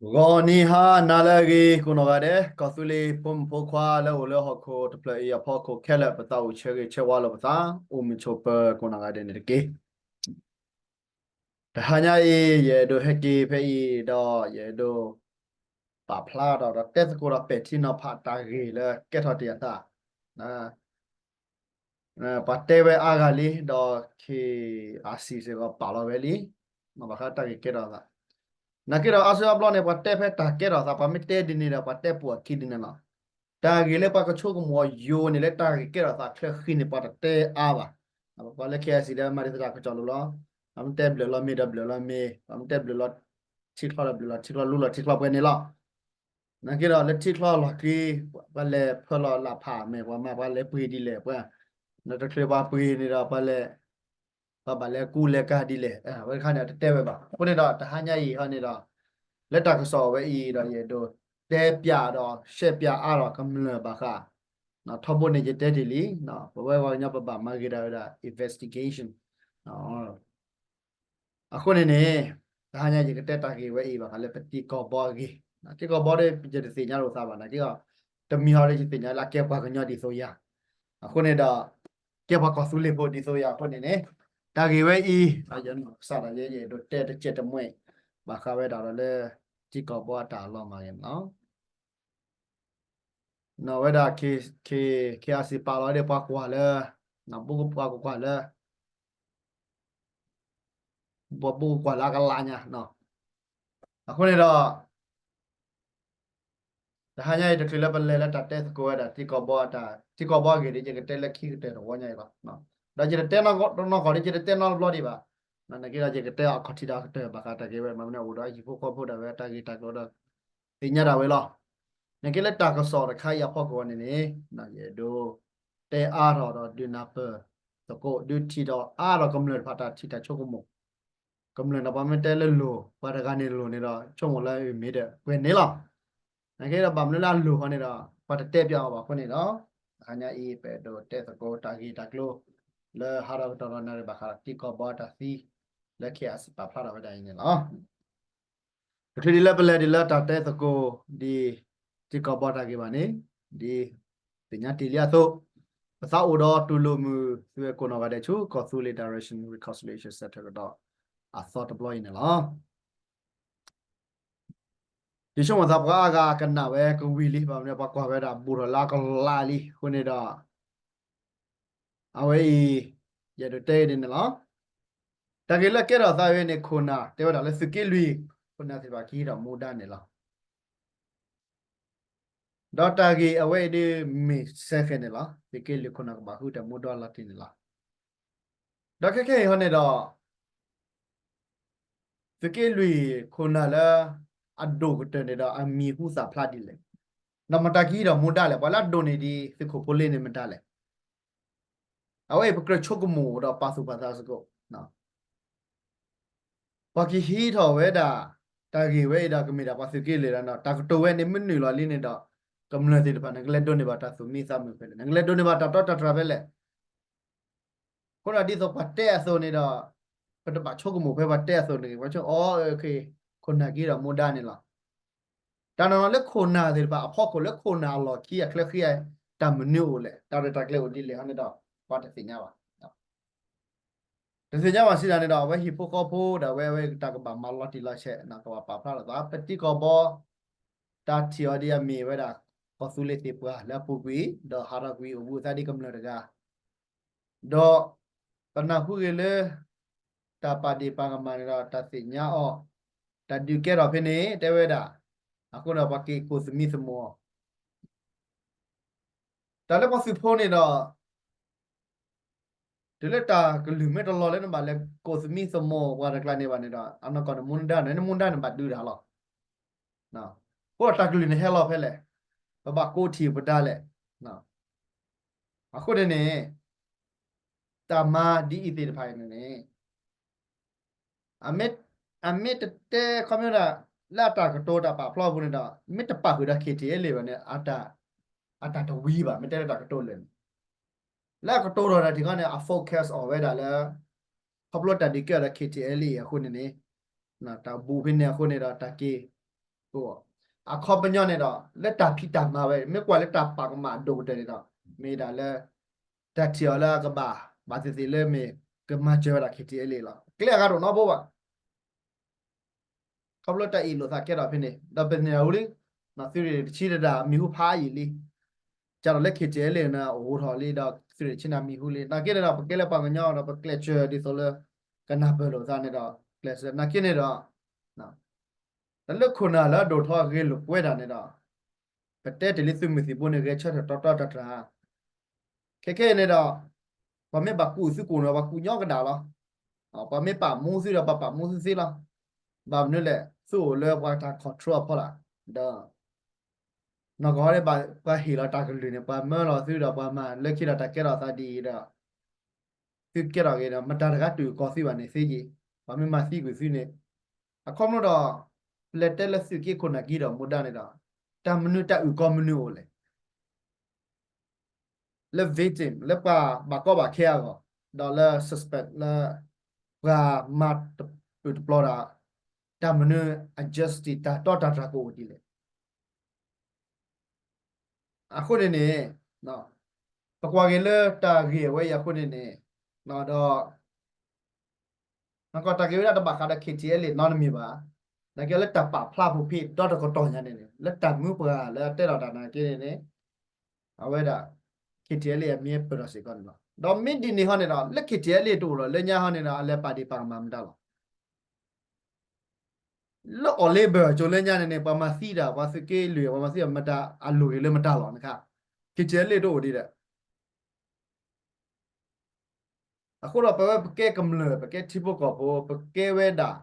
ဂီၤနံၤဟါနၤလၢအဂ့ၤ ကိးနီၢ်ဂၤဒဲး, ကီၢ်သူလ့ၤဖိမုၣ်ဖိခွါလၢအိၣ်လၢဟီၣ်ခိၣ်တဖျၢၣ်အံၤအဖီခိၣ်ခဲလၢာ် ပသးအိၣ်ဆၢဂ့ၤဆၢဝါလိာ်ပသး, အိၣ်မုာ်ဆိးပၢၤကိးနီၢ်ဂၤဒဲးန့ၣ်တက့ၢ်. တဟါညါအံၤ ယအဲၣ်ဒိးဟဲက့ၤဖဲအံၤဒီး ယအဲၣ်ဒိး ပာ်ဖျါထီၣ်ဒီးတဲသကိးဒီးပဲာ်ထံနီၤဖးတၢ်ဂ့ၢ်လၢကဲထီၣ်တ့ၢ်အသး ပှၤတဲဝဲအါဂၤလံ ဒီး KIC စ့ၢ်ကီးပာ်လီၤဝဲလံ, ဘၣ်ဃးတၢ်ဂ့ၢ်ကဲထီၣ်အသး, နာ်က့ဒီးအါစုအါဘျီန့ၣ် ပှၤတဲဖဲတၢ်ကဲထီၣ်သး ပှၤမ့ၢ်တဲဒ်န့ၣ်ဒီး ပှၤတဲပိာ်အခံဒ်န့ၣ်လီၤ. တၢ်ဂ့ၢ်လၢပှၤကဆိကမိၣ်အီၤယိာ်န့ၣ် လၢတၢ်ဂ့ၢ်ကဲထီၣ်သးချၢဃံန့ၣ် ပှၤတတဲအါဘၣ်. ပှၤလၢ KIC ဒီးမၤဒ်သိးတၢ်ကစီၣ်လိၤလီၤ. ပှၤမ့ၢ်တဲဘျၢၣ်လီၤမ့ၤဒီးဘျၢၣ်လီၤမ့ၤ, ပှၤမ့ၢ်တဲဘျၢၣ်လီၤထံချီဒီးဘျၢၣ်လီၤထံချီ လူလီၤထံချီပှဲၤန့ၣ်လီၤ. နာ်က့ဒီးလၢထံချီလီၢ်ခံ ပှၤလဲၤဖၢလီၤလၢ်ဖးမဲာ် ပှၤမၤပှၤလဲၤပှ့ၤဒ်လဲၣ် ပှၤ ဒီးတချုးပှၤပှ့ၤန့ၣ်ဒီး ပှၤလဲၤ ပှၤဘၣ်လဲၤကူလဲၤကၤဒ်လဲၣ် အဝဲတခါန့ၣ် တတဲဝဲဘၣ်. အဃိန့ၣ်ဒီး တဟါညါအံၤဟီန့ၣ်ဒီး လၢတၢ်ကစီၣ်ဝဲအံၤဒီး ယအဲၣ်ဒိးတဲပျးဒီးရှဲပျးအါထီၣ်ကမျၢၢ်ဘၣ်ဃး ထီဘိန့ၣ်ယတဲတ့ၢ်လံ ပဝဲပှၤကညီပဘၣ်မၤဂ့ၤဒၣ်ဝဲဒၣ် investigation အဃိန့ၣ်န့ၣ် တဟါညါယကတဲတၢ်ဂ့ၢ်ဝဲအံၤဘၣ်ဃးလၢပတံၤကီၢ်ဘီအဂ့ၢ်, တံၤကီၢ်ဘီဒီး ယတသ့ၣ်ညါလိာ်သးဘၣ် နာ်က့ဒီး တမံၤဟီဒီးယသ့ၣ်ညါလၢ အကဲပှၤကညီဒ်သိးယၤ, အဃိန့ၣ်ဒီး ကဲပှၤကီၢ်သူလ့ၤဖိဒ်သိးယၤအဃိန့ၣ်န့ၣ် တၢ်ဂ့ၢ်ဝဲအံၤ ယနီၢ်ကစၢ်ဒၣ်ယဲ ယအဲၣ်ဒိးတဲတကဲးတမှဲာ် ဘၣ်ဃးဝဲဒၣ်ဒီးလၢ တံၤကီၢ်ဘီအတၢ်လီၤမၢ်န့ၣ်လီၤ. နီၢ်ဝဲဒၣ် K, K, KIC ပာ်လီၤဝဲဒၣ်ပှၤကွၢ်လၢ ပှၤကွၢ်လၢ ပှၤကွၢ်လၢအကလးညါ, အဃိန့ၣ်ဒီး တဟါညါအံၤတချုးလၢပလဲၤလၢတၢ်တဲသကိးဝဲဒၣ် တံၤကီၢ်ဘီအတၢ် တံၤကီၢ်ဘီအဂ့ၢ်ဒီး ယကတဲလၢခံကတၢၢ်တဝီညါအံၤလီၤ. ဒီးယတတဲနီၢ်ကီၢ်ဒီး ယတတဲနီတဘျီဒံးဘၣ်, နာ်က့ဒီး ယကတဲအခီၣ်ထံးဒီးအကတၢၢ်ဘၣ်ဃးတၢ်ဂ့ၢ်ဝဲ မ့မ့ၢ်န့ၣ် အိၣ်ဒီးဟံၣ်ဖိဃီဖိဒၣ်ဝဲတၢ်ဂ့ၢ်တၢ်ကျိၤဒီး သ့ၣ်ညါဒၣ်ဝဲလီၤ. နာ်က့လၢတၢ်ကစီၣ်တခါအံၤအဖီခိၣ်န့ၣ်န့ၣ် ယအဲၣ်ဒိး တဲအါထီၣ်ဒီးဒုးနၢ်ပၢၢ်သကိး ဒုးထံၣ်ထီၣ်အါထီၣ်ကမျၢၢ်တဖၣ်တၢ်ထံၣ်တၢ်ဆိကမိၣ်, ကမျၢၢ်န့ၣ် ပှၤမ့ၢ်တဲလၢလိၤ ပှၤတဂၤန့ၣ်လိၤန့ၣ်ဒီး ဆိကမိၣ်လၢအမ့ၢ်ဒီးပှဲၤန့ၣ်လီၤ. နာ်က့ဒီးဘၣ်မနုၤလၢအလိၤဃီန့ၣ်ဒီး ပှၤတတဲပျးအီၤဘၣ်အဃိန့ၣ်ဒီး တဟါညါအံၤ ပအဲၣ်ဒိးတဲသကိးတၢ်ဂ့ၢ်တၢ်ကျိၤ လၢဟးထီၣ်ကတီၢ်ဒီးနၣ်ရံၣ်ဘၣ်ဃးဒီးတံၤကီၢ်ဘီတၢ်သံ လၢ KIC ပာ်ဖျါထီၣ်ဝဲဒၣ်အံၤန့ၣ်လီၤ. တချုးဒ်လၢပလဲၤဒ်လၢတၢ်တဲသကိး ဒ်တံၤကီၢ်ဘီတၢ်ဂ့ၢ်ဘၣ်န့ၣ် ဒ်သ့ၣ်ညါတ့ၢ်လံအသိး ပသးအိၣ်ဒီးတူၢ်လိာ်မုာ်သုဝဲကိးနီၢ်ဂၤဒဲးဆူ ကီၢ်သူလ့ၤ Direction Reconciliation Centre ကဒီးအသီတဘျီအံၤန့ၣ်လီၤ. ယဆိကမိၣ်သးပှၤအါဂၤကနၣ်ဝဲကဝံၤလံ ဘၣ်မနုၤ ပှၤကွၢ်ဝဲဒၣ်ဘူးထီၣ်လၢအကလးလံအဃိန့ၣ်ဒီး အဝဲအံၤ ယအဲၣ်ဒိးတဲဒ်န့ၣ်လီၤ. တၢ်ဂ့ၢ်လၢကဲထီၣ်သးဝဲန့ၣ် ခိၣ်နၢ် တဲဝဲဒၣ်လၢသုးက့လွံၢ် ခိၣ်နၢ်သ့ၣ်တဖၣ်ကဟံးထီၣ်မူဒါန့ၣ်လီၤ. ဒီးတၢ်ဂ့ၢ်အဝဲအံၤဒ်မ့ၢ်စဲဃဲၤန့ၣ်လီၤ. သုးက့လွံၢ်ခိၣ်နၢ်ကဘၣ်ဃုထၢမူဒါလီၤတံၢ်န့ၣ်လီၤ. ဒီးခဲခဲအံၤဟီန့ၣ်ဒီး သုးက့လွံၢ်ခိၣ်နၢ်လၢ အဒိၣ်ကတၢၢ်န့ၣ်ဒီး အမံၤဟူသၣ်ဖျါဒ်လဲၣ်, ဒီးမတၤကဟံးထီၣ်မူဒါလဲၣ်. ပှၤလၢအဒိၣ်န့ၣ်ဒ် သုးခိၣ်ဖိလ့န့ၣ်မတၤလဲၣ်. အဝဲအံၤပကြၢးဆိကမိၣ်ဒီးပာ်သူၣ်ပာ်သးစ့ၢ်ကီး ပှၤကဟံးထီၣ်ဝဲဒၣ် တၢ်ဂ့ၢ်ဝဲအံၤဒီး ကမ့ၢ်ဒၣ်ပှၤသုးက့လွံၢ်လီၤန့ၣ်ဒီး တၢ်ကတိၤဝဲန့ၣ်မ့ၢ်နုာ်လီၤလံန့ၣ်ဒီး ကမျၢၢ်သ့ၣ်တဖၣ်န့ၣ် ကလဲၤဒိးန့ၢ်ဘၣ်တၢ်သူၣ်မံသးမုာ်ဖဲလဲၣ်, နကလဲၤဒိးန့ၢ်ဘၣ်တၢ်တီတၢ်တြၢ်ဖဲလဲၣ်. အဃိဒီးဒ်သိးပှၤတဲအသိးန့ၣ်ဒီး ပတဘၣ်ဆိကမိၣ်ဖဲပှၤတဲအသိးန့ၣ် ပှၤဆိကမိၣ်အီၤ ခိၣ်နၢ်ကဟံးထီၣ်မူဒါန့ၣ်လီၤ. တၢ်နီၢ်နီၢ်လၢခိၣ်နၢ်သ့ၣ်တဖၣ်အဖီခိၣ်လၢခိၣ်နၢ်အလီၢ်ခံအချၢဃံ တၢ်မနုၤအိၣ်လဲၣ်, တၢ်ရဲၣ်တၢ်ကျဲၤအိၣ်ဒ်လဲၣ်ဟီန့ၣ်ဒီး ပှၤတသ့ၣ်ညါဘၣ်. တသ့ၣ်ညါဘၣ်စံးဒၣ်န့ၣ်ဒီး အဝဲဟံၣ်ဖိဃီဖိဒီး အဝဲအဝဲတၢ်ကဘၣ်မၤလီၤတံၢ်လီၤဆဲး ကဘၣ်ပာ်ဖျါထီၣ်သး ပတံၤကီၢ်ဘီ တၢ်ထံၣ်အီၤဒ်အမ့ၢ်ဝဲဒၣ် ကီၢ်သူလ့ၤသ့ၣ်ပှၢ်လၢအပူၤကွံာ် ဒီးဟးထီၣ်ကွံာ်အိၣ်ဘူးအသးဒ်ကမျၢၢ်တဂၤ ဒီးပနၢ်ဟူဂ့ၤလၢ တၢ်ပာ်ဒ့ၣ်ပာ်ကမၣ်န့ၣ်ဒီး တၢ်သ့ၣ်ညါအီၤ တၢ်ဒုးကဲထီၣ်ဖဲန့ၣ် တဲဝဲဒၣ် အဃိဒီးပှၤက့ၤကိးသမံသမိးအီၤ တၢ်လၢပှၤသုးဖိန့ၣ်ဒီး တုၤလၢတၢ်ကလုၢ်မ့ၢ်တလီၤလၢနဘၣ်လဲၤကိးသမံသမိးပှၤတကျါန့ၣ်ဘၣ်န့ၣ်ဒီး အနီၢ်ကီၢ်န့ၣ်မူဒါန့ၣ် နမူဒါန့ၣ်ဘၣ်ဒုးတၢ်လီၤ. အဃိဒီးတၢ်ကလုၢ်န့ၣ်ဟဲလီၤဖဲလဲၣ်, ပဘၣ်ကိးထံၣ်ပဒါလဲၣ်. အဃိန့ၣ်န့ၣ် တၢ်မၤဒ်အံၤသ့ၣ်တဖၣ်အံၤန့ၣ်န့ၣ် အမ့ၢ်တတဲခီပညီဒၣ် လၢအတၢ်ကတိၤတၢ်ပာ်ဖျါအပူၤန့ၣ်ဒီး မ့ၢ်တပာ်ဃုာ်ဒီး KTLA ဘၣ်န့ၣ် အတၢ်တဝံၤဘၣ် မ့ၢ်တဲလၢတၢ်ကတိၤလၢာ်န့ၣ် လၢအကတိၤထီၣ်တၢ်ထံၣ်ခီန့ၣ် အ focus အီၤဝဲဒၣ်လၢ ခီဖျိတၢ်ဒုးကဲထီၣ်ဒီး KTLA အဃိန့ၣ်န့ၣ် တၢ်ဘူးဖဲန့ၣ်အဃိန့ၣ်ဒီး တၢ်က့ၤ အခီပညီန့ၣ်ဒီး လၢတၢ်ဖံးတၢ်မၤဝဲ မ့ၢ်ကွၢ်လၢတၢ်ပာ်ကမၣ်အဒိၣ်ကတၢၢ်န့ၣ်ဒီး မ့ၢ်ဒၣ်လၢ တၢ်ထံၣ်အီၤလၢအကဘၣ် ဘၣ်သ့ၣ်သ့ၣ်လၢမ့ၢ်ကမၤစၢၤဝဲဒၣ် ခ့ၣ်ထံၣ်အဲလ့ၣ်လီၤ. ကျဲအဂၤတအိၣ်နီတဘိဘၣ်. ခီဖျိတၢ်အ့ၣ်လိာ်သးကဲထီၣ်ဖဲန့ၣ် ဒီးပသ့ၣ်ညါဝံၤလံ, သုးရ့ၣ်တဆံတဒၣ်မံၤဟူဖးယံာ်လံ, ကဒီးလၢ ခ့ၣ်ထံၣ်အဲလ့ၣ်န့ၣ် အိၣ်ထီၣ်လံဒီး သုးရ့ၣ်တဆံန့ၣ်မံၤဟူလံ. နာ်က့န့ၣ်ဒီး ပကဲလၢပှၤကညီဒီး ပကျဲးစၢးဒ်သိးလၢ ကနၢ်ပၢၢ်လိာ်သးန့ၣ်ဒီး ကျဲးစၢး နာ်က့န့ၣ်ဒီး တၢ်လၢခိၣ်နၢ်လၢအဒိၣ်ထီၣ်ဂဲၤလိာ်ကွဲတၢ်န့ၣ်ဒီး ပတဲတ့ၢ်လံသုးမုၢ်သံၣ်ဘိန့ၣ် ဂဲၤဆၢထၢၣ်တီတီတၢ်တြၢ်, ခဲခဲအံၤန့ၣ်ဒီး ပှၤမ့ၢ်ဘၣ်ကူၣ်သုးကိၣ်န့ၣ် ပှၤကူၣ်ညီကဒၣ်လီၤ. ပှၤမ့ၢ်ပာ်မူသုဒီး ပှၤပာ်မူသုသ့လီၤ. ဘၣ်မနုၤလဲၣ် သုအိၣ်လၢပှၤတၢ် control အဖီလာ်, ဒီး နီၢ်ကီၢ်န့ၣ် ပှၤဟ့ၣ်လီၤတၢ်ကလုၢ်န့ၣ် ပှၤမၢလီၤသုဒီး ပှၤမၤလၢခံဒီးတၢ်ကဲထီၣ်သးဒ်အံၤဒီး သုကဲထီၣ်ဂ့ၤဒီး မတၤတဂၤတူၢ်ကီၢ်သုဘၣ်န့ၣ်သ့က့ၤ, ပှၤမ့ၢ်မၤသံကွံာ်သုန့ၣ်, အခီဖျိဒီး ပလဲၤတဲလၢသုးက့ခိၣ်နၢ်က့ဒီးမူဒါန့ၣ်ဒီး တၢ်မနုၤတၢ်အုၣ်ကီၤမနုၤအိၣ်လဲၣ် လၢ victim လၢပှၤဘၣ်ကီဘၣ်ခဲအဂီၢ်, ဒီးလၢ suspect လၢ ပှၤမၤတပျုာ်တပျီၤတၢ်, တၢ်မနုၤအ justice တၢ်တီတၢ်တြၢ်ကအိၣ်ဒ်လဲၣ်. အဃိန့ၣ်န့ၣ် ပကွၢ်က့ၤလၢတၢ်ဂ့ၢ်အဝဲအံၤအဃိန့ၣ်န့ၣ်, ဒီး နကီၢ်တၢ်ဂ့ၢ်ဝဲဒၣ်တဘၣ်ဃးဒီး ခ့ၣ်ထံၣ်အဲလ့ၣ်နီတမံၤဘၣ်. နာ်က့လၢတၢ်ပာ်ဖျါဖိဖ့ဒီတကတီၢ်ညါန့ၣ်န့ၣ် လၢတၢ်မုၢ်ပှၢ်လၢအတဲလီၤတၢ်နာ်က့န့ၣ်န့ၣ် အဝဲဒၣ် ခ့ၣ်ထံၣ်အဲလ့ၣ်အမံၤပၢၢ်ထီၣ်စ့ၢ်ကီးန့ၣ်လီၤ. ဒီးမ့ၢ်ဒ်န့ၣ်ဟီန့ၣ်ဒီး လၢ ခ့ၣ်ထံၣ်အဲလ့ၣ် တအိၣ်ဒီးလၢညါဟီန့ၣ်ဒီး အလဲၤပာ်ဒ့ၣ်ပာ်ကမၣ်မတၤလီၤ. လၢ Oliver ကၠိလၢညါန့ၣ်န့ၣ် ပှၤမၤသံတၢ် ပှၤသုးက့လွံၢ် ပှၤမၤသံတၢ်မတၤအလိၤဂ့ၤလၢမတၤလီၤနခါ, ခ့ၣ်ထံၣ်အဲလ့ၣ်တအိၣ်ဒံးဒီး အဃိဒီးပဝဲပကဲကမျၢၢ် ပကဲထံဖိကီၢ်ဖိ ပကဲဝဲဒၣ်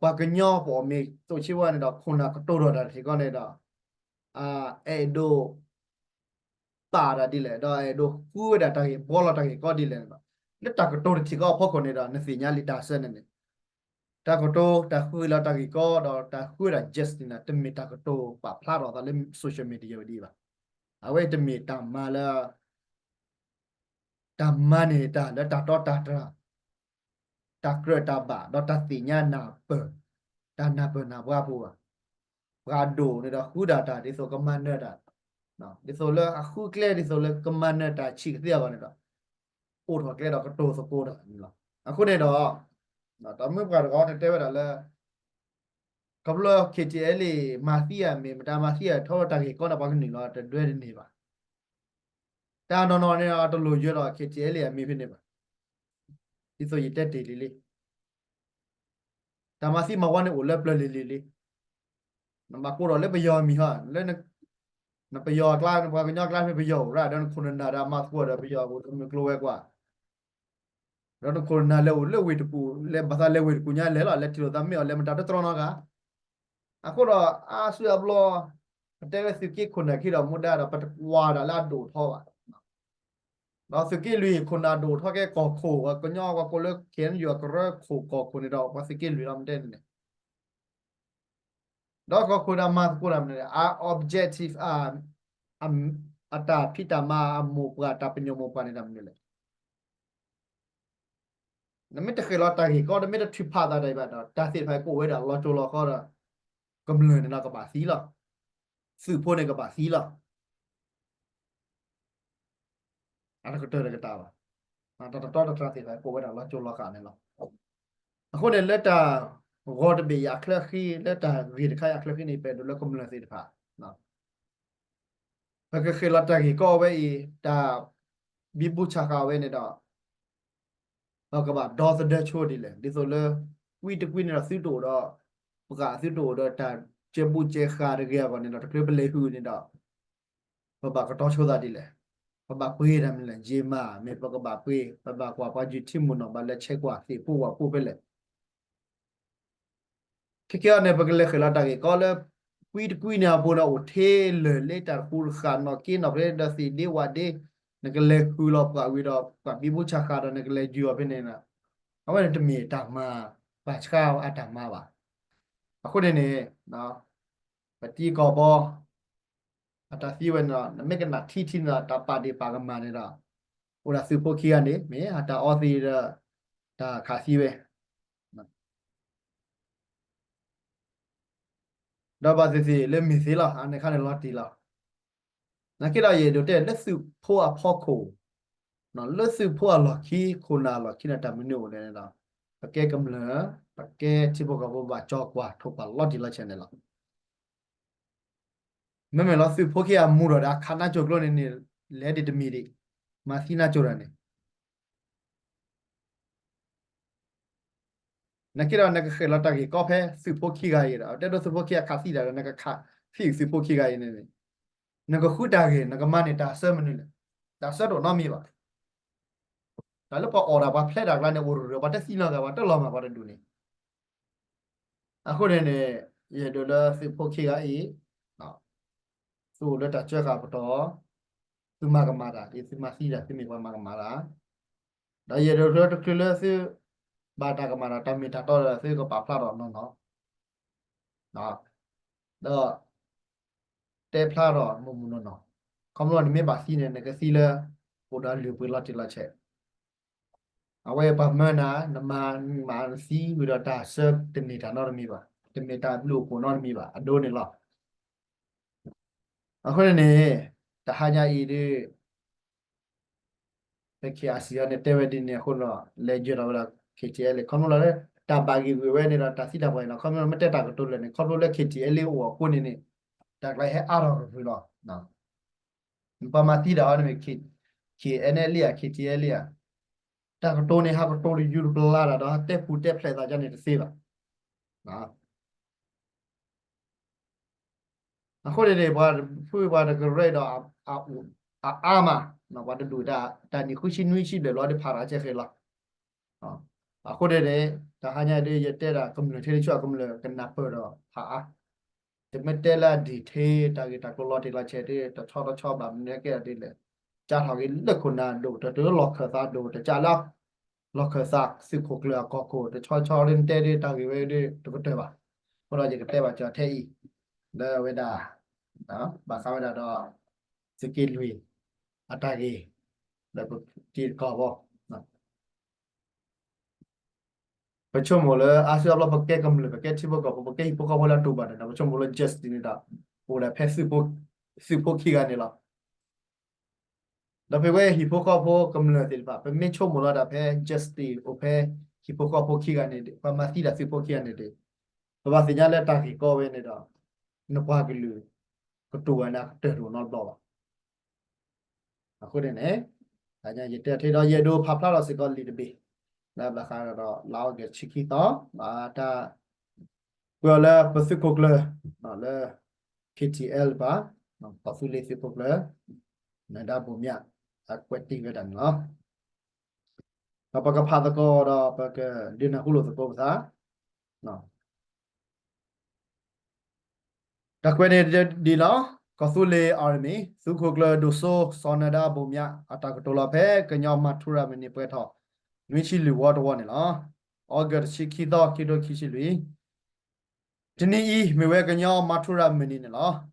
ပှၤကညီပအီၣ်မ့ၤသိးဆ့ဝါန့ၣ်ဒီး ခိၣ်နၢ်ကတိၤထီၣ်တၢ်တထံၣ်ကီန့ၣ်ဒီး အဲၣ်ဒိး ပာ်တၢ်ဒ်လဲၣ် ဒီးအဲၣ်ဒိးဃုဝဲဒၣ်တၢ်ဂ့ၢ်ဘှီလီၤတၢ်ဂ့ၢ်ကီဒ်လဲၣ်န့ၣ်ဒီး လၢတၢ်ကတိၤတထံၣ်ကီအဖီခိၣ်န့ၣ်ဒီး နသ့ၣ်ညါလံတၢ်ဆၢန့ၣ်န့ၣ် တၢ်ကတိၤတၢ်ဃုလီၤတၢ်ဂ့ၢ်ကီဒီးတၢ်ဃုဝဲဒၣ် justice န့ၣ် တမ့ၢ်တၢ်ကတိၤပာ်ဖျါထီၣ်သးလၢ social media ဝဲဒ်အံၤဘၣ်. အဝဲတမ့ၢ်တၢ်မၤလၢ တၢ်မၤန့ၢ်တၢ်လၢတၢ်တီတၢ်တြၢ် တၢ်ကြၢးတၢ်ဘၣ် ဒီးတၢ်သ့ၣ်ညါနၢ်ပၢၢ် တၢ်နၢ်ပၢၢ်နၢ်ပှၢ်ဖိဘၣ်. ပှၤဒိၣ်န့ၣ်ဒီးဃုဒၣ်တၢ်ဒ်သိးကမၤနၢၤတၢ်, ဒ်သိးလၢအဃုကျဲဒ်သိးလၢကမၤနၢၤတၢ်ဆံးကသ့အဂီၢ်န့ၣ်ဒီး အိၣ်ထီၣ်ကျဲဒီးကတိၤသကိးတၢ်န့ၣ်လီၤ. အဃိန့ၣ်ဒီး တၢ်မုၢ်ပှၢ်တဂီၤတတဲဝဲဒၣ်လၢ ခီဖျိ ခ့ၣ်ထံၣ်အဲလ့ၣ် မၤသံဧါ မ့ၢ်မတၤမၤသံဧါ ထီၣ်ဝဲတၢ်ဂ့ၢ်ကီန့ၣ် ပှၤကနုာ်လီၤတဒွဲတန့ၢ်ဘၣ်. တၢ်နီၢ်နီၢ်န့ၣ်ဒီး တလိၣ်ယၢၤဒီး ခ့ၣ်ထံၣ်အဲလ့ၣ်အမံၤဖဲန့ၣ်ဘၣ်. ဒ်သိးယတဲတ့ၢ်လံလံ တၢ်မၤသံမၤဝီန့ၣ်အိၣ်လၢပျၢၤလံၤလံၤလံ. နဘၣ်ကိးထီၣ်လၢပယီၤမံၤဟီ လၢ နပယီၤအကျါ နပှၤကညီအကျါမ့ၢ်ပယီၤအိၣ်ရၣ် ဒီးနခိၣ်နနၢ်ဒီးမၤသကိးဒီးပယီၤအပူၤ တမုၢ်ကျိၤဝဲၤကွာ် ဒီးနခိၣ်နနၢ်လဲၤအိၣ်လၢဝ့ၢ်တကူၣ် လဲၤဘၣ်သးလဲၤဝ့ၢ်တကူၣ်ညါလဲၤလီၤ လဲၤထံၣ်လိာ်သးမ့ၢ်အီၤ လဲၤမတၤတတြီနီတဂၤ. အဃိဒီးအါစုအါဘျီ ပတဲလၢသုးက့ခိၣ်နၢ်ခံဒီးမူဒါဒီး ပတကွၢ်ဒၣ်လၢအဒိၣ်ထီဘၣ်. ဒီးသုးက့လွံၢ်ခိၣ်နၢ်ဒိၣ်ထီၣ်ကဲကီၢ်ခိၣ် ပှၤကညီပှၤကိးလၢ ခ့ၣ်အဲၣ်ယူၣ် အကရၢခိၣ်ကီၢ်ခိၣ်န့ၣ်ဒီး ပှၤသုးက့လွံၢ်လီၤမတဲန့ၣ်န့ၣ် ဒီးကီၢ်ခိၣ်ဒီးမၤသကိးတၢ်မနုၤလဲၣ် အ objective အ အတၢ်ဖံးတၢ်မၤအမိၢ်ပှၢ် တၢ်ပညိၣ်မိၢ်ပှၢ်န့ၣ်တၢ်မနုၤလဲၣ်. နမ့ၢ်တဃဲၤလီၤတၢ်ဂ့ၢ်ကီ နမ့ၢ်တထုးဖးသးဒံးဘၣ်ဒီး တၢ်သ့ၣ်တဖၣ်ကအိၣ်ဝဲဒၣ်လီၤကၠိလီၤဃီဒီး ကမျၢၢ်န့ၣ်ဒီးကဘၣ်သံလီၤ. သုးဖိန့ၣ်ကဘၣ်သံလီၤ. အတကတၢၢ်တကတၢၢ်ဘၣ်. တၢ်တတီတတြၢ်သ့ၣ်တဖၣ်ကအိၣ်ဝဲဒၣ်လီၤကၠိလီၤဃာ်န့ၣ်လီၤ. အဃိန့ၣ်လၢတၢ်ဂီၤတဘ့ၣ်အံၤအချၢဃံ လၢတၢ်ဂ့ၢ်တခါအံၤအချၢဃံန့ၣ် ပအဲၣ်ဒိးလၢကမျၢၢ်သ့ၣ်တဖၣ် ပကဃ့ၢ်လီၤတၢ်ဂ့ၢ်ကီဝဲအံၤ တၢ်ဘံဘူဆးဃာ်ဝဲန့ၣ်ဒီး ပကဘၣ်ဒီသဒၢဆိဒ်လဲၣ်. ဒ်သိးလၢ ကွံတကွံန့ၣ်ဒီးသုတအိၣ်ဒီး ပှၤသုတအိၣ်ဒီးတၢ်ကဲဘူကဲဃာ်တဂ့ၤအဂီၢ်န့ၣ်ဒီး တချုးပလဲၤဃုာ်န့ၣ်ဒီး ပဘၣ်ကတီၤဆိသးဒ်လဲၣ်. ပဘၣ်ပှ့ၤတၢ်မနုၤလဲၣ် ယ့မး မ့ၢ်ပကဘၣ်ပှ့ၤ ပဘၣ်ကွၢ်ပှၤယုၢ်ထံမိၢ်နီၢ် ဘၣ်လဲၤဆဲးကွၢ်သ့ၣ်ဖိဝၣ်ဖိဖဲလဲၣ် ခဲကဲအံၤန့ၣ် ပကလဲၤဃ့ၢ်လီၤတၢ်ဂ့ၢ်ကီလၢ ကွံတကွံန့ၣ်အပူၤန့ၣ် အိၣ်ထဲလၢာ်လၢတၢ်တဃူတဃာ်နီၢ်က့နီၢ်ဖဲဒီးသ့ၣ်ဒ့ဝၣ်ဒ့ နကလဲၤဃုာ်လီၤပှၤဝံၤဒီး ပှၤဘံဘူဆးဃာ်ဒီး နကလဲၤယုၢ်အီၤဖဲန့ၣ် အဝဲန့ၣ်တမ့ၢ်တၢ်မၤ ပှၤဆှၢအတၢ်မၤဘၣ်. အဃိန့ၣ်န့ၣ် ပတံၤကီၢ်ဘီ အတၢ်သံဝဲန့ၣ်ဒီး နမ့ၢ်ကနၣ်ထံထံန့ၣ်ဒီး တၢ်ပာ်ဒ့ၣ်ပာ်ကမၣ်န့ၣ်ဒီး အိၣ်ဒၣ်သုးဖိခံဂၤန့ၣ် မ့ၢ်အတၢ်အီသံးဒီး တၢ်ခးသံဝဲ ဒီးဘၣ်သ့ၣ်သ့ၣ်လၢမ့ၢ်သ့လီၤ အန့ၣ်ခါန့ၣ်လီၤတံၢ်လီၤ. နာ်က့ဒီးယအဲၣ်ဒိးတဲလၢသုးဖိအဖီခိၣ်, လၢသုးဖိအလီၢ်ခံ ခိၣ်နၢ်အလီၢ်ခံန့ၣ် တၢ်မနုၤအိၣ်လဲၣ်န့ၣ်ဒီး ပကဲကမျၢၢ်, ပကဲထံဖိကီၢ်ဖိဘၣ်ကၠီကွၢ်ထိၣ်ကွၢ်လီၤတံၢ်လီၤဆဲးန့ၣ်လီၤ. မ့မ့ၢ်လီၤသုးဖိခံဂၤမူဒီး ဒီးအခးနါစိၤကျိန့ၣ်န့ၣ် လဲၤဒံးတမံၤဒံး, မၤသံနါစိၤဒီးန့ၣ် နာ်က့ဒီးနကဃဲၤလီၤတၢ်ဂ့ၢ်ကီဖဲသုးဖိခံဂၤအံၤဒီး တဲဒိသုးဖိခံဂၤခးသံတၢ်ဒီး နကခးသံသုးဖိခံဂၤအံၤန့ၣ်န့ၣ် နကဃုတၢ်ဂ့ၢ် နကမၤန့ၢ်တၢ်ဆၢမနုၤလဲၣ်. တၢ်ဆၢတအိၣ်နီတမံၤဘၣ်. တၢ်လၢပှၤအီၣ်တၢ်ပှၤဖျဲးတၢ်ကျါန့ၣ် အိၣ်ရၢၢ် ပှၤတသံနီတဂၤ ပှၤတလီၤမၢ်ပှၤတဒူၣ်န့ၣ် အဃိန့ၣ်န့ၣ် ယအဲၣ်ဒိးလၢသုးဖိခံဂၤအံၤ သုအိၣ်လၢတၢ်စၢဃာ်ပတီၢ်, သုမၤကမၣ်တၢ် သုမၤသံတၢ် သုမ့ၢ်ပှၤမၤကမၣ်တၢ်, ဒီးယအဲၣ်ဒိးလၢတချုးလၢသု ဘၣ်တၢ်ကမၣ်တၢ် တၢ်မ့ၢ်တၢ်တီဒီး သုကပာ်ဖျါထီၣ်နီၢ်နီၢ်, ဒီး တဲဖျါထီၣ်မုၢ်မုၢ်နီၢ်နီၢ်, ခီဖျိနမ့ၢ်ဘၣ်သံန့ၣ် နကသံလၢ အိၣ်ဒီးလုၢ်ပှ့ၤလီၤတံၢ်လီၤဆဲး အဝဲပှၤမၢနၤ နမၤမၤသံဝံၤဒီး တၢ်ဆၢတန့ၢ်တၢ်နီတမံၤဘၣ်, တမ့ၢ်တၢ်ဘျုးအိၣ်ဖှိၣ်နီတမံၤဘၣ် အဒိန့ၣ်လီၤ. အဃိန့ၣ်န့ၣ် တဟါညါအံၤဒ် ဖဲ ခ့ၣ်အါစံၣ် အီၤန့ၣ် တဲဝဲဒ်န့ၣ်အဃိဒီး လဲၤယၢၤထီၣ်ဝဲဒၣ် ခ့ၣ်ထံၣ်အဲလ့ၣ် ခီဖျိလၢ တၢ်ဘၣ်ဂံၢ်ဂုာ်ဝဲန့ၣ်ဒီး တၢ်သံတၢ်ပှၢ်အံၤလီၤ. ခီဖျိလၢမ့ၢ်တဲတၢ်ကတိၤလၢာ်န့ၣ် ခီဖျိလၢ ခ့ၣ်ထံၣ်အဲလ့ၣ် အိၣ်အဃိန့ၣ်န့ၣ် တၢ်ကျါဟဲအါထီၣ်ကဖုလီၤ. ပှၤမၤသံတၢ်အီၤန့ၣ်မ့ၢ် ခ့ၣ်အဲလ့ၣ်ဧါ ခ့ၣ်ထံၣ်အဲလ့ၣ်ဧါ, တၢ်ကတိၤန့ၣ် ဟးကတိၤတယူၤတပျါတၢ်ဒီး ဟးတဲပူၤတဲဖျဲးသးဒ်န့ၣ်တသ့ဘၣ်. အဃိန့ၣ်န့ၣ် ပှၤဖုပှၤတကရၢဒီး အအါမး, ပှၤတဒူၣ်တၢ်နံၣ်ဃုဆံနွံဆံဘျဲၣ်ဘျီဒီးဖးထီၣ်ကဲဃဲလီၤ. အဃိန့ၣ်န့ၣ် တဟါညါဒ်ယတဲဒၣ်ကမျၢၢ်ထဲတဆူၣ် ကမျၢၢ်ကနၢ်ပၢၢ်ဒီးဖးအါ, တမ့ၢ်တဲလၢအ detail တၢ်ဂ့ၢ်တၢ်ကျိၤလီၤတံၢ်လီၤဆဲးဒ် တဆီတဆီဘၣ်မနုၤကဲဒ်လဲၣ်, ကးထီၣ်က့ၤလၢခိၣ်နၢ်ဒိၣ်ကတၢၢ်တုၤလၢလီၢ်ခၢၣ်သးဒိၣ်ကတၢၢ် ကးလၢ လီၢ်ခၢၣ်သးသုးခိၣ်ကျၢၢ်အကီၢ်ခိၣ် တဆီဆီလၢနတဲဒ်တၢ်ဂ့ၢ်ဝဲဒ်တကတၢၢ်ဘၣ်. အဃိဒီးယကတဲဘၣ်ကၠီထဲအံၤ လၢအဝဲဒၣ် ဘၣ်ဃးဝဲဒၣ်ဒီး သုးက့လွံၢ် အတၢ်ဂ့ၢ် လၢပတံၤသကိးဘၣ် ပဆိကမိၣ်လၢအါစုအါဘျီ ပကဲကမျၢၢ် ပကဲထံဖိကီၢ်ဖိ ပကဲဟံၣ်ဖိဃီဖိလၢအတူၢ်ဘၣ်န့ၣ်ဒီး ပဆိကမိၣ်လၢ justice န့ၣ်ဒီး အိၣ်ဒၣ်ဖဲ သုးဖိခံဂၤန့ၣ်လီၤ. ဒီးဖဲဝဲဟံၣ်ဖိဃီဖိကမျၢၢ်သ့ၣ်တဖၣ် ပမ့ၢ်ဆိကမိၣ်လီၤဒၣ်ဖဲ justice အိၣ်ဖဲ ဟံၣ်ဖိဃီဖိခံဂၤန့ၣ် ပှၤမၤသံဒၣ်သုးဖိခံဂၤန့ၣ်ဒီး ပဘၣ်သ့ၣ်ညါလၢတၢ်ဂ့ၢ်ကီဝဲန့ၣ်ဒီး နပှၤကလုာ် ကတူၢ်ဝဲန့ၣ် အကတၢၢ်တအိၣ်နီတဘျီဘၣ်. အဃိန့ၣ်န့ၣ် ယတဲထဲဒီး ယအဲၣ်ဒိးဖးဖျါထီၣ်စ့ၢ်ကီးလံာ်တဘ့ၣ် လၢဘၣ်ဃးဒီးလါအီကူးတဆံခံသီ ဘၣ်တၢ် ကွဲးအီၤလၢပသုးခိၣ်ကျၢၢ် လၢ ခ့ၣ်ထံၣ်အဲလ့ၣ် ပှၤ ကီၢ်သူလ့ၤသုးခိၣ်ကျၢၢ် နဒါဘိၣ်မၠး အကွဲးတ့ၢ်ဝဲဒၣ်န့ၣ်လီၤ. ဒီးပကဖးသကိးဒီး ပကဒုးနၢ်ဟူလိာ်သကိးပသး တၢ်ကွဲးန့ၣ်ဒ်လီၤ. ကီၢ်သူလ့ၤ Army သုးခိၣ်ကျၢၢ်ဒိၣ်စိ စီၤနဒါဘိၣ်မၠး အတၢ်ကတိၤလီၤဖဲ ကညီမၤထူရၤမုၢ်နံၤပှဲၤထီၣ် နွံဆံလွံၢ်ဝီတဝီန့ၣ်လီၤ. အီကူးတဆံခံသီ ခံထိခံဆံလွံၢ် တနံၤအံၤ မ့ၢ်ဝဲကညီမၤထူရၤမုၢ်နံၤန့ၣ်လီၤ.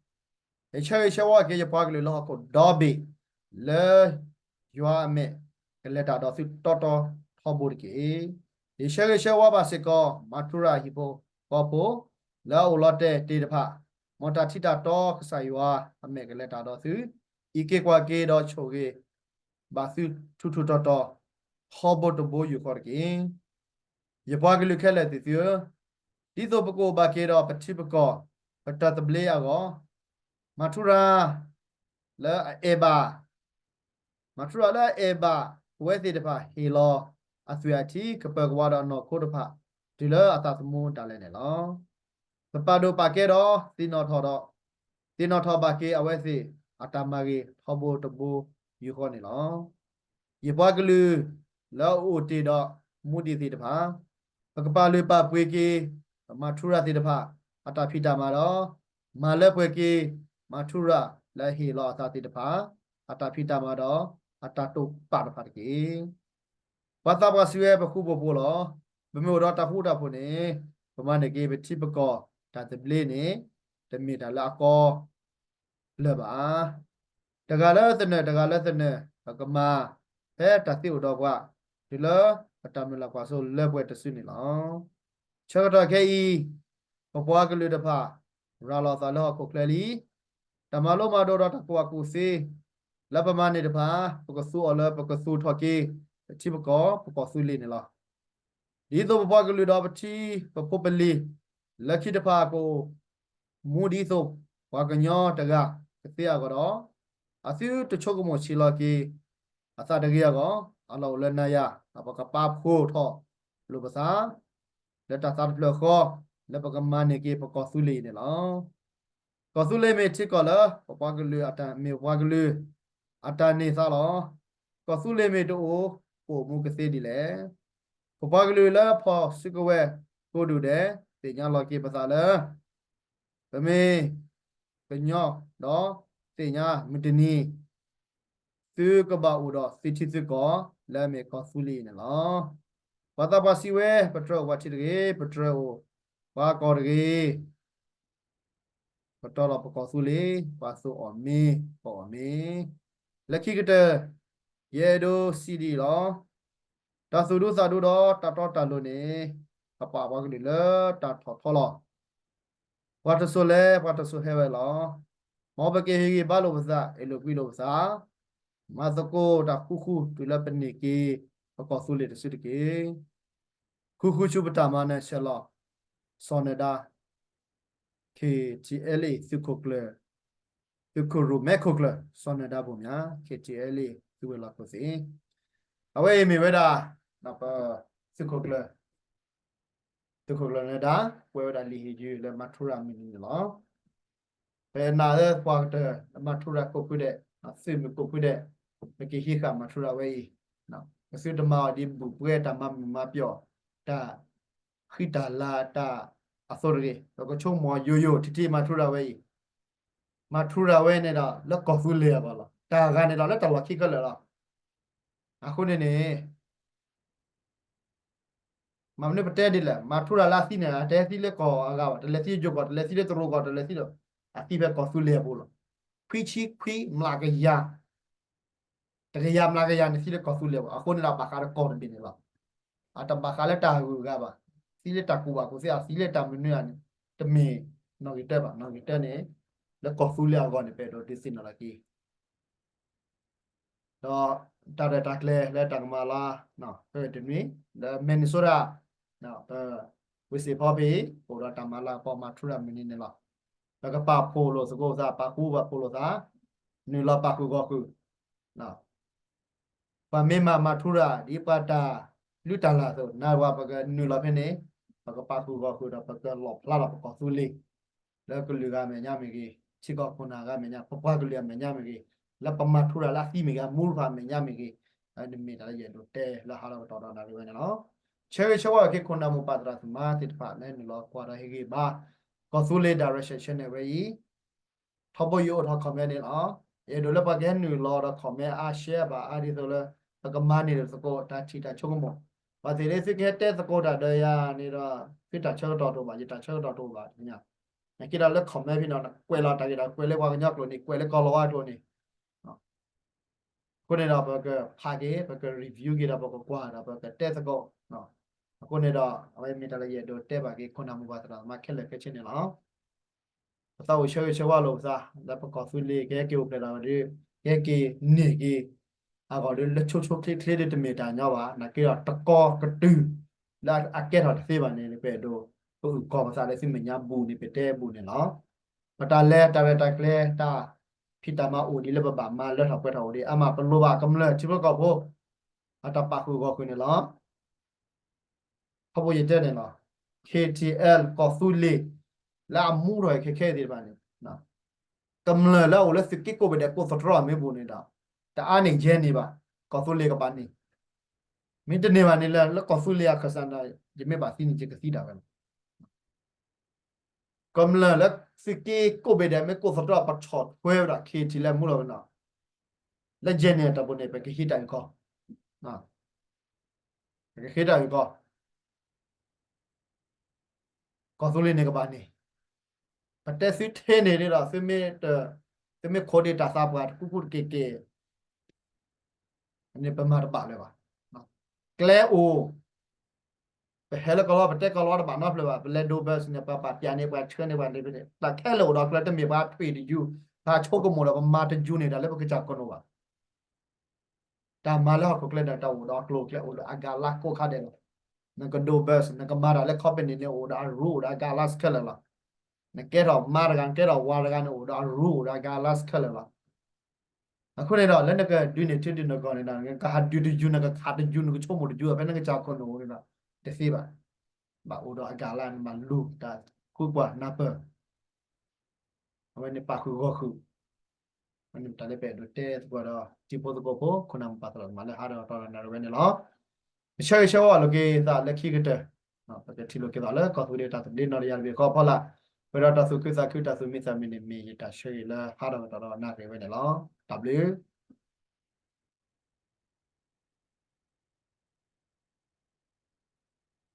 ယဆၢဂ့ၤဆၢဝါက့ၤယပှၤကလုာ်လၢဟီၣ်ခိၣ်ဒီဘ့ၣ် လၢယွၤအမဲာ် ကလဲၤတၢ်ဒီးသုတီတီထီဘိတက့ၢ်. ယဆၢဂ့ၤဆၢဝါဘၣ်စ့ၢ်ကီး မၤထူရၤဟံၣ်ဖိဃီဖိ လၢအအိၣ်လီၤတဲာ်တ့ၢ်တဖၣ်, မ်တၢ်ထံတၢ်တီကစၢ်ယွၤအမဲာ်ကလဲၤတၢ်ဒီးသု, အံးက့ၤကွၢ်က့ၤဒီးဆိၣ်ဂ့ၤ ဘၣ်သုထူထူတီတီ ထီဘိတဘိယူၢ်ဃီတက့ၢ်. ယပှၤကလုာ်ခဲလၢာ်သ့ၣ်သုဧၢ, ဒ်သိးပကအိၣ်ဘၣ်က့ၤဒီးပထံပကီၢ် ပတၢ်သဘျ့အဂီၢ်, မၤထူရၤလၢအအဲၣ်ဘၣ်, မၤထူရၤလၢအအဲၣ်ဘၣ်ပဝဲသ့ၣ်တဖၣ် ဟ့ၣ်လီၤအသွံၣ်အထံ ကပၢၤကဝါဒီးအနီၢ်ခိတဖၣ် တုၤလၢအသးသမူဒၣ်လဲာ်န့ၣ်လီၤ. ပပာ်ဒိၣ်ပာ်ကဲဒီးသ့ၣ်နီၣ်ထီၣ်ဒီး သ့ၣ်နီၣ်ထီၣ်ဘၣ်က့ၤအဝဲသ့ၣ် အတၢ်မၤဂ့ၤထီဘိတဘိယူၢ်ဃီန့ၣ်လီၤ. ယပှၤကလုာ်လၢအအိၣ်တ့ၢ်ဒီးမူဒံးသ့ၣ်တဖၣ်, ပကပာ်လုၢ်ပာ်ပှ့ၤက့ၤ ပမၤထူရၤသ့ၣ်တဖၣ် အတၢ်ဖံးတၢ်မၤဒီး မၤလၢပှဲၤက့ၤ မၤထူရၤလၢအဟ့ၣ်လီၤအသးသ့ၣ်တဖၣ် အတၢ်ဖံးတၢ်မၤဒီး အတၢ်တိာ်ပာ်တဖၣ်တက့ၢ်. ပှၤသးပှၢ်စံးဝဲပဃူပဖိးလီၤ. ပမ့ၢ်အိၣ်ဒီးတၢ်ဃူတၢ်ဖိးန့ၣ် ပမၤန့ၢ်က့ၤပထံပကီၢ်တၢ်သဘျ့န့ၣ် တမ့ၢ်တၢ်လၢအကီလၢၤဘၣ်. တဂၤလၢသနၢၣ် တဂၤလၢသနၢၣ် ပကမၤဖဲတၢ်သ့အိၣ်ဒီးပှၤ တုၤလၢပတၢ်မုၢ်လၢ်ကွၢ်စိလၢပှဲၤတစုန့ၣ်လီၤ. ဆၢကတီၢ်ခဲအံၤ ပပှၤကလုာ်တဖၣ် ရၤလီၤသးလၢဟီၣ်ခိၣ်ချၢလံ. တၢ်မၤလိမၤဒိးဒီးတၢ်ကူၣ်ဘၣ်ကူၣ်သ့ လၢပမၤန့ၢ်တဖၣ် ပကသူအီၤလၢပကသူထီၣ်က့ၤ ပထံပကီၢ် ပကီၢ်သူလ့ၤန့ၣ်လီၤ. ဒ်သိးပပှၤကလုာ်ဒီးပထံပဖိပလံၤ လၢခံတဖၣ်အကအိၣ်မူဒ်သိး ပှၤကညီတဂၤကသ့အဂီၢ်ဒီး အသုတဆိကမိၣ်ဆံးလီၤက့ၤ အသးတဂ့ၤအဂီၢ် အလီၢ်အိၣ်လၢနၤယၤ ပကပာ်ဖှိၣ်ထီၣ်လိာ်ပသး လၢတၢ်သးတဖျၢၣ်ဃီ လၢပကမၤန့ၢ်က့ၤပကီၢ်သူလ့ၤအံၤန့ၣ်လီၤ. ကီၢ်သူလ့ၤမ့ၢ်ထံကီၢ်လၢ ပပှၤကလုာ်အတၢ်မ့ၢ်ပှၤကလုာ် အတၢ်န့ၢ်သါလီၤ. ကီၢ်သူလ့ၤမ့ၢ်တအိၣ် ပအိၣ်မူကသ့ဒ်လဲၣ်. ပပှၤကလုာ်လၢဖီၣ်စုကဝဲၤကိးဒူၣ်ဒဲး သ့ၣ်ညါလီၤက့ၤပသးလၢ ပမ့ၢ်ကညီဒီး သ့ၣ်ညါမုၢ်တနံၤ သုကဘၣ်အိၣ်ဒီးသုထံသုကီၢ် လၢအမ့ၢ်ကီၢ်သူလ့ၤအံၤန့ၣ်လီၤ. ပှၤသးပှၢ်စံးဝဲ ပတြၢၤအိၣ်ပှၤထံတဂ့ၤ, ပတြၢၤအိၣ်ပှၤကီၢ်တဂ့ၤ. ပတီၢ်လီၤပကီၢ်သူလ့ၤ ပှၤသူအီၤမ့ၢ် ပအီၣ်မ့ၢ်. လၢခံကတၢၢ် ယအဲၣ်ဒိးစံးဒ်အံၤလီၤ. တၢ်သူၣ်ဒူသးဒူဒီးတၢ်တီတၢ်လိၤန့ၣ် ကပာ်ပှၤကလုာ်လၢတၢ်ထီၣ်ထီလီၤ. ပှၤတစိၤလဲၤ ပှၤတစိၤဟဲဝဲလီၤ. မ်ပကဟ့ၣ်ဂံၢ်ဘါလိာ်ပသး အဲၣ်လိာ်ကွံလိာ်ပသး, မၤသကိးတၢ်ဃူဃူတုၤလၢပန့ၢ်က့ၤ ပကီၢ်သူလ့ၤတစုတက့ၢ်. ဃုဃုဆူပတၢ်မၤနၢၤဆဲးလီၤ စီၤနၢၤဒါ KTLA သုးခိၣ်ကျၢၢ်, သုးခိၣ်ရိၣ်မဲခိၣ်ကျၢၢ် စီၤနၢၤဒါဘိၣ်မၠး KTLA သုးဝဲၤလီၢ်ခိၣ်သ့ၣ်, အဝဲအံၤမ့ၢ်ဝဲဒၣ် ပ သုးခိၣ်ကျၢၢ် သုးခိၣ်ကျၢၢ်နၢၤဒါ ကွဲးဝဲဒၣ်လံာ်ဟ့ၣ်ယုၢ်လၢ Mathura မုၢ်နံၤန့ၣ်လီၤ. ပနာ်လၢပှၤကတၢၢ် Mathura ကိးဖုဒဲး, သုးမုၢ်ကိးဖုဒဲး, ပကဟံးဃာ် Mathura ဝဲအံၤ, ပသုတမၤအီၤဒ်ဘူၣ်ပှဲၤတၢ်မၤမုာ်မၤပျီၢ်, တၢ်ဃံတၢ်လၤတၢ်အသိးတဂ့ၤ, ပကဆိကမိၣ်ယိာ်ယိာ်ထံထံ Mathura ဝဲအံၤ, Mathura ဝဲန့ၣ်ဒီး လၢကီၢ်သူလ့ၤအဂီၢ်လီၤ. တၢ်ဂၤန့ၣ်ဒီး လၢတၢ်လီၢ်ခံခဲလၢာ်လီၤ. အဃိန့ၣ်န့ၣ် မ့ၢ်မနုၤပတဲဒ်လဲၣ်, Mathura လၢအသံန့ၣ် တဟဲသံလၢကီၢ်အဂၤဘၣ်, တလဲၤသံယိၤကီၢ်, တလဲၤသံလၢတရူးကီၢ်, တလဲၤသံလၢ အသံဖဲကီၢ်သူလ့ၤအပူၤလီၤ. ခွံဆံခွံမျးကယၤ, တကယၤမျးကယၤန့ၣ် သံလၢကီၢ်သူလ့ၤအပူၤ, အဃိန့ၣ်ဒီး ဘၣ်ဃးဒီးကီၢ်တဘ့ၣ်န့ၣ်လီၤ. အတဘၣ်ဃးလၢတၢ်ဂုၤအဂၤဘၣ်, သံလၢတၢ်ကူၣ်ဘၣ်ကူၣ်သ့, အသံလၢတၢ်မနုၤဧါန့ၣ် တမ့ၢ်နီၣ်ဂံၢ်တၢဘၣ်, နီၣ်ဂံၢ်တၢန့ၣ် လၢကီၢ်သူလ့ၤအဂီၢ်န့ၣ် ပအဲၣ်ဒိးဒုးသ့ၣ်နီၣ်လီၤက့ၤ ဒီးတၢ်ရဲၣ်တၢ်ကျဲၤလၢတၢ်ကမၤလီၤ, ဖဲတနွံ လၢ Minnesota, ပ ဝ့ၢ်စ့ၣ်ဖီဖဲအံၤ အိၣ်ဒီးတၢ်မၤလၤကပီၤ Mathura မုၢ်နံၤန့ၣ်လီၤ. ပကပာ်ဖှိၣ်လိာ်သကိးသး, ပာ်ဃူပာ်ဖိးလိာ်သး, နုာ်လီၤပာ်ဃုာ်ဂီၤဃုာ်, ပှၤမ့ၢ်မၤ Mathura ဒ်ပှၤတၢ်လုၢ်တၢ်လၢ်အသိး, နဝၤပကနုာ်လီၤဖဲန့ၣ်, ပကပာ်ဃုာ်ဂီၤဃုာ်ဒီး ပကလီၣ်ဖျါလီၤပကီၢ်သူလ့ၤ လၢကလုာ်ဂၤအမဲာ်ညါမ့ၢ်ဂ့ၤ, ထံကီၢ်ခိၣ်နၢ်ဂၤအမဲာ်ညါ, ပပှၤကလုာ်အမဲာ်ညါမ့ၢ်ဂ့ၤ, လၢပ Mathura လၢအသံမ့ၢ်ဂ့ၤ, အမူတဖၣ်အမဲာ်ညါမ့ၢ်ဂ့ၤ, အန့ၣ်မ့ၢ်တၢ်လၢယအဲၣ်ဒိးတဲလၢဟါလီၤကတီၢ်ဒီးနၣ်ရံၣ်ဝဲန့ၣ်လီၤ. ဆၢဂ့ၤဆၢဝါက့ၤခိၣ်နၢ်မိၢ်ပၢ်သရၣ်သမါသ့ၣ်တဖၣ်လၢနုာ်လီၤကွၢ်ဒီးဟ့ၣ်ဂံၢ်ဘါ ကီၢ်သူလ့ၤ Direction Channel ဝဲအံၤ ထီဘိယအိးထီၣ် comment န့ၣ်လီၤ. ယအဲၣ်ဒိးလၢပှၤကဟဲနုာ်လီၤဒီး comment အါ share ဘၣ်အါဒ်သိးလၢ ပကမၤန့ၢ်သကိးတၢ်ထံၣ်တၢ်ဆိကမိၣ်, ပှၤသ့ၣ်လၢသုကဟဲတဲသကိးတၢ်ဒီးယၤန့ၣ်ဒီး သုတၢ်ဆၢကတီၢ်တအိၣ်ဘၣ်, ယတၢ်ဆၢကတီၢ်တအိၣ်ဘၣ်, နာ်က့ဒီးလၢ comment ဖဲန့ၣ် ကွဲးလီၤတၢ်ဂ့ၢ်ဒီး ကွဲးလၢပှၤကညီကျိာ်န့ၣ်, ကွဲးလၢကီၢ်လီၤဝါကျိာ်န့ၣ် အဃိန့ၣ်ဒီး ပကဖးက့ၤ, ပက review က့ၤဒီး ပကကွၢ်ဒီး ပကတဲသကိး, အဃိန့ၣ်ဒီး အဝဲမ့ၢ်တၢ်လၢယအဲၣ်ဒိးတဲဘၣ်က့ၤ ခိၣ်နၢ်မိၢ်ပၢ်သရၣ်သမါခဲလၢာ်ခဲဆ့န့ၣ်လီၤ. ပသးအိၣ်ဆၢဂ့ၤဆၢဝါလိာ်ပသး လၢပကီၢ်သူလ့ၤ ကဟဲက့ၤအိၣ်ဖျဲၣ်ဒီးဒုး ကဟဲက့ၤန့ၢ်က့ၤ အဂီၢ်ဒုး လၢဆိဆိချ့ချ့ဒုး တမ့ၢ်တၢ်ညီဘၣ်, နာ်က့ဒီး တကီၢ်ကတုၤ လၢအကဲထီၣ်တသ့ဘၣ်န့ၣ် ပအဲၣ်ဒိး ပအုၣ်ကီၤပသးလၢသုမဲာ်ညါဘူးန့ၣ် ပတဲဘူးန့ၣ်လီၤ. ပတၢ်လဲၤတၢ်ရဲၣ်တၢ်ကျဲၤ တၢ်ဖံးတၢ်မၤအိၣ်ဒ်လၢပဘၣ်မၤလၢထီၣ်ပှဲၤထီၣ်အိၣ်ဒံး, အါမးပလိၣ်ဘၣ်ကမျၢၢ်ထံဖိကီၢ်ဖိ အတၢ်ပာ်ဃုာ်ဂီၤဃုာ်န့ၣ်လီၤ. ထီဘိယတဲန့ၣ်လီၤ. KTL ကီၢ်သူလ့ၤ လၢအမူထီၣ်ခဲခဲသ့ၣ်တဖၣ်န့ၣ် ကမျၢၢ်လၢအအိၣ်လၢသုးက့ကိးဘ့ၣ်ဒဲး ကိးသတြီမ့ၢ်ဘူးန့ၣ်ဒီး တအါန့ၢ်ယဲၢ်န့ၢ်ဘၣ်, ကီၢ်သူလ့ၤကဘၣ်န့ၢ်, မ့ၢ်တန့ၢ်ဘၣ်န့ၣ်လၢ လၢကီၢ်သူလ့ၤအခၢၣ်စးဒီး ယမ့ၢ်ဘၣ်သံန့ၣ် ယကသံဒၣ်ဝဲလီၤ. ကမျၢၢ်လၢသုးက့ကိးဘ့ၣ်ဒဲး မ့ၢ်ကိးသတြီ ပဆီၣ်ထွဲဝဲဒၣ် KTL လၢမူလီၤဝဲနီၤ, လၢယဲၢ်န့ၢ်အတၢ်ပူၤန့ၣ် ပကဟံးတၢ်အုၣ်ကီၤ, ပကဟံးတၢ်အုၣ်ကီၤ, ကီၢ်သူလ့ၤန့ၣ်ကဘၣ်န့ၣ်, ပတဲသုထဲန့ၣ်ဒီး သုမ့ၢ်ခိးဒံးတၢ်သးပှၢ်တကူကူတက့ၢ်က့ၢ် န့ၣ်ပမၤတဘၣ်လၢၤဘၣ်. ကျဲအိၣ် ပဟဲလၢကီၢ်လီၤ ပတဲကီၢ်လီၤတဘၣ်နီတဖျၢၣ်ဘၣ်, ပလဲၤဒိးဘၢၣ်စၢၤန့ၣ် ပှၤပာ်ပျးန့ၢ် ပှၤဆှၢန့ၢ်ပှၤန့ၣ် တၢ်ခဲလၢာ်အိၣ်ဒီးကျဲ တမ့ၢ်ပှၤထွံၣ်တယုၢ် ပှၤဆိကမိၣ်ဒီးပမၤတယုၢ်န့ၣ် တၢ်လၢပကစၢ်ခိၣ်နူာ်ဘၣ်. တၢ်မၤလၢဟီၣ်ခိၣ်ချၢဒီး တၢ်အိၣ်ဒီးအကျိၤအကျဲ အိၣ်ဒီးအကၤလါကိးခါဒဲးလီၤ. နကဒိးဘၢၣ်စၢၤ နကမၤတၢ်လၢ company န့ၣ် အိၣ်ဒီးအရူ အိၣ်ဒီးအကၤလါခဲလၢာ်လီၤ. နကဲထီၣ်မါတဂၤ နကဲထီၣ်ဝၤတဂၤန့ၣ် အိၣ်ဒီးအရူ အိၣ်ဒီးအကၤလါခဲလၢာ်လီၤ. အဃိန့ၣ်ဒီး လၢနကဒုးန့ၢ်ထံဒုးန့ၢ်ကီၢ်န့ၣ်ဒီး နကဟးဒုးတယုၢ် နကခးတယုၢ် နကဆိကမိၣ်တယုၢ် ဖဲနကစၢ်ခိၣ်နူာ်န့ၣ်ဒီး တသ့ဘၣ်. ဘၣ်အိၣ်ဒီးအကၤလါ နဘၣ်လူၤတၢ်ဃုကွၢ်နၢ်ပၢၢ် အဝဲန့ၣ်ပာ်ဃုာ်ဂီၢ်ဃုာ်, အဝဲန့ၣ်တၢ်လၢပအဲၣ်ဒိးတဲသကိးဒီး တံၤဖိသကိးဖိ ခိၣ်နၢ်မိၢ်ပၢ်သရၣ်သမါလၢဟးထီၣ်ကတီၢ်ဒီးနၣ်ရံၣ်ဝဲန့ၣ်လီၤ. ပဆၢဂ့ၤဆၢဝါလိာ်က့ၤသးလၢခံကတၢၢ်, ပကထံၣ်လိာ်က့ၤသးလၢကီၢ်သူလ့ၤတၢ်သဘျ့နီၣ်တယၢ်တဘ့ၣ်ဃီအဖီလာ်, ပဝဲဒီးတၢ်သူၣ်ခုသးခု တၢ်သူၣ်မံသးမုာ်န့ၣ် မ့ၢ်ယတၢ်ဆၢဂ့ၤလၢဟးထီၣ်ကတီၢ်ဒီးနၣ်ရံၣ်ဝဲန့ၣ်လီၤ. တၢ်ဘျုး